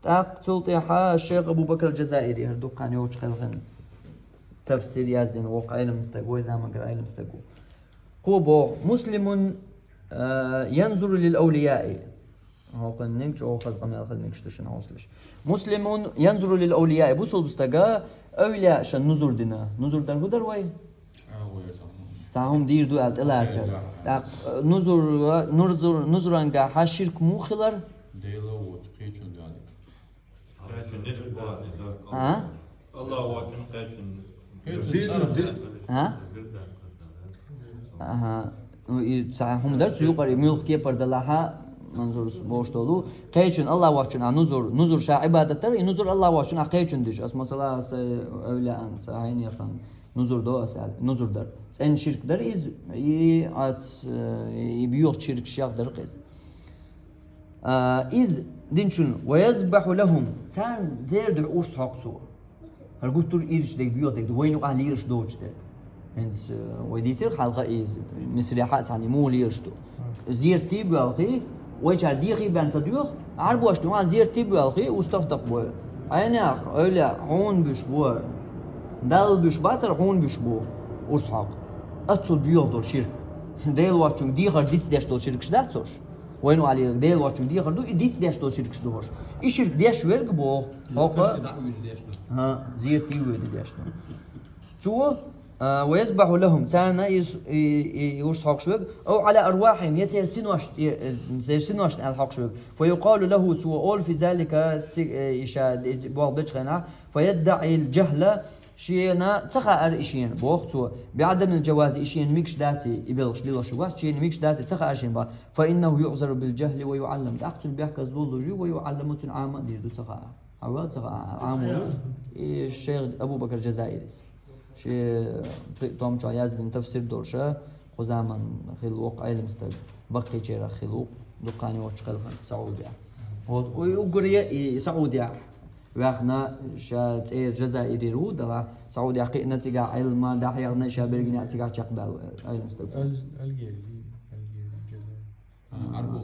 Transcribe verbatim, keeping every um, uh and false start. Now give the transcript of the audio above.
ТӀаккха цул тӀехьа шейх Абу Бакр Джазаири, хӀара дуккха йолчу кхелхина тафсир яздина вокху Ӏелам стаг, вай заманахь Ӏелам стаг ву. Кхо боху: «Муслимун, а, янзуру лил авлияи». ХӀокхуьнниг чӀогӀа хаза къамел хила мегаш ду шуна хьовсалаш. «Муслимун янзуру лил авлияи», бусулба стага авлияашна нузур дина. Нузур дар хӀун дара вай? Цхьа хӀума дийр ду аьлла тӀелацар. ТӀаккха, а, нузур, нузур, нузурангахьа ширк муха хилар? Дела воцу кхечун дуьхьа. Кхечун нечу боху, да? А? Аллах вочун кхечун. Кхечун Дин, цара. Дин. А? Ага. Ну, и цхьа хӀума дара цу юкъара, и муьлхха кепара далахьа, Мансурс бохуш долу. Кхечун Аллах вочун а нузур, нузур ша Ӏибадат дара, и нузур Аллах вочун а кхечун деш. Ас масала са авлияан, са хьайнехан нузур до ас аьлла, нузур дара. ЦӀена ширк дара иза, и ац, э, и боьхачу ширкашех дара иза. А, иза динчун: «Ва язбаху лахум», царна церан дуьхьа урс хьокху цо. ХӀара гуттар а ирча дерг, боьха дерг ду, вайна юкъахь лелаш доцуш дерг. ХӀинца, э, вай дийцира хьалха иза, Мисрехьа а цхьаьна муха лелаш ду. Зерат а боьлхий, вайчара дехий бен ца доьху, Ӏарбошна юкъахь зерат а боьлхий, устагӀ дакъа бой. Хьайнех, эвлаяъ, хьуна буьш бу, Далла буьш бацара, хьуна буьш бу, урс хьокху. Аццул боьха долу ширк. Дела вочунга дехар дицдеш долу ширкаш дац уьш? Вайна юкъахь лелаш Дела вочунга дехар ду, и дицдеш долу ширкаш ду хӀорш. И ширк деш верг боху. ХӀокху. ХӀа, зерат а вуьйр деш ду. Цо, а, «ва язбаху лахум», царна и, и, и урс хьокхуш верг, «ау ала арвахихим», я церан синош, э, церан синошна аьлла хьокхуш верг. «Фа юкъалу лаху», цо олу, «фи залика», ци-, э, и ша де-, болх бечу хенахь, «фа яддаӀил джахла», шена ца хаьара и шена, боху цо, «биӀадамил джавази», и шена мегаш дац и белхаш лелош вац, шена мегаш дац и ца хаьара шена боху, «фа иннаху юӀзару бил джахли ва юӀаллам». ТӀаккха цуьнан бехказло лур ю, «ва юӀалламу», цуьнан Ӏама а дийр ду ца хаьа. Хьавел ца хаьа, Ӏама ву. И шейх Абу Бакр Джазаирис. Шен пхи-, томчохь яздина тафсир долуша, кху заман хилла вокху Ӏелам стаг, баккхийчарах хилла ву, дуккха йолчу кхелхана Саудехь. Вот, и уггаре и Саудехь ваьхна, ша цӀера Джазаирера ву, дала Саудехь кхиъна, цигахь Ӏилма дӀахьехна, ша берригна цигахь чекхбаьлла Ӏелам стаг. Аль-, Альгери, Альгери, Джазаир. А, Ӏарбо